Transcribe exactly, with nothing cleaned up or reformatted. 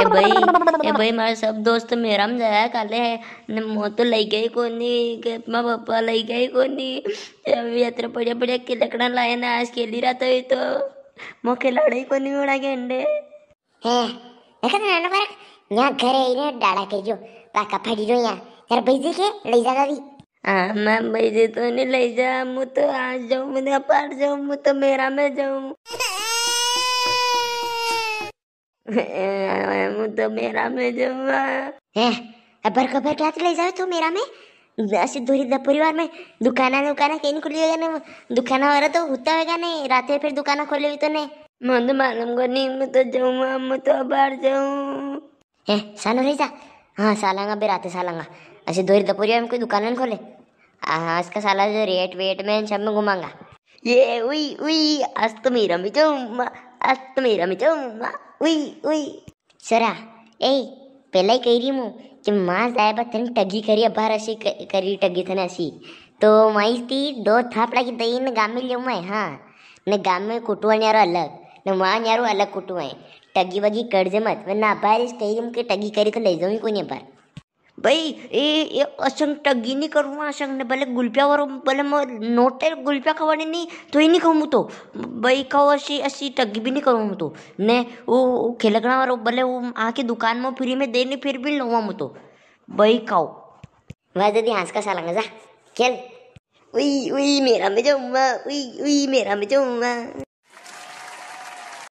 ए भाई, ए भाई, मारे सब दोस्त मेरा में जाया काले है, ने मो तो लई गई कोनी, के माँ पापा लई गई कोनी। अभी अतरे बढ़िया बढ़िया के लकड़ा लाया ना, आज खेली रहा था ये तो, मो खिलाड़ा ही कोनी उड़ा के अंडे। है, देखा तो नाना फरक, यहाँ घरे इने डाला के जो, पाका फड़ी रो यहाँ, यार भाई जी के लई जाता भी। हाँ, मैं भाई जी तो नहीं लई जा, मु तो आज जाऊँ, मु तो अपार जाऊँ, मु तो मेरा में जाऊँ। मु तो मेरा में जाऊँ। हैं, अबर खबर क्या लई जावे तू मेरा में? ऐसी दूरी द परिवार में दुकाना, दुकाना केन खुली होगा ने, दुकाना वाला तो होता होगा ने, राते फिर दुकाना खोले भी तो ने। मन तो मालूम को नहीं, मु तो जाऊँ, मु तो अबार जाऊँ। हैं, सानो रही जा। हाँ, सालांगा बे राते सालांगा। ऐसी दूरी द परिवार में कोई दुकान नहीं खोले। हाँ, इसका साला जो रेट वेट में सब में घुमांगा। ये उई, उई, आज तो मेरा में जाऊँ, माँ, आज तो मेरा में जाऊँ, माँ, उई, उई। सरा, ए, पेला ही कही रही हूँ कि माँ साहेबा थने टगी करी, अबार असी क-, करी टगी थने असी। तो माई ती दो थापड़ा की दई ने गामे लियो मैं, हाँ। ने गामे कुटवा न्यारो अलग, ने माँ न्यारो अलग कुटवा है। टगी वगी कर जे मत, वरना अबार इस कही रही हूँ कि टगी करी तो लई जाऊँ ही कोनी अबार। भाई, ए, ए, असंग टगी नहीं करूँ, असंग ने भले गुलपिया वारो, भले मो नोटे गुलपिया खवानी नहीं, तो ही नहीं खाऊँ तो। भाई, खाओ असी, असी टगी भी नहीं करूँ तो। ने, वो, वो खिलकना वारो, भले वो आके दुकान में फ्री में देनी, फिर भी लूँगा मु तो। भाई, खाओ। वाह, जल्दी हंस का सालांगा जा, खेल। उई, उई, मेरा में जाऊँ माँ, उई, उई, मेरा में जाऊँ माँ।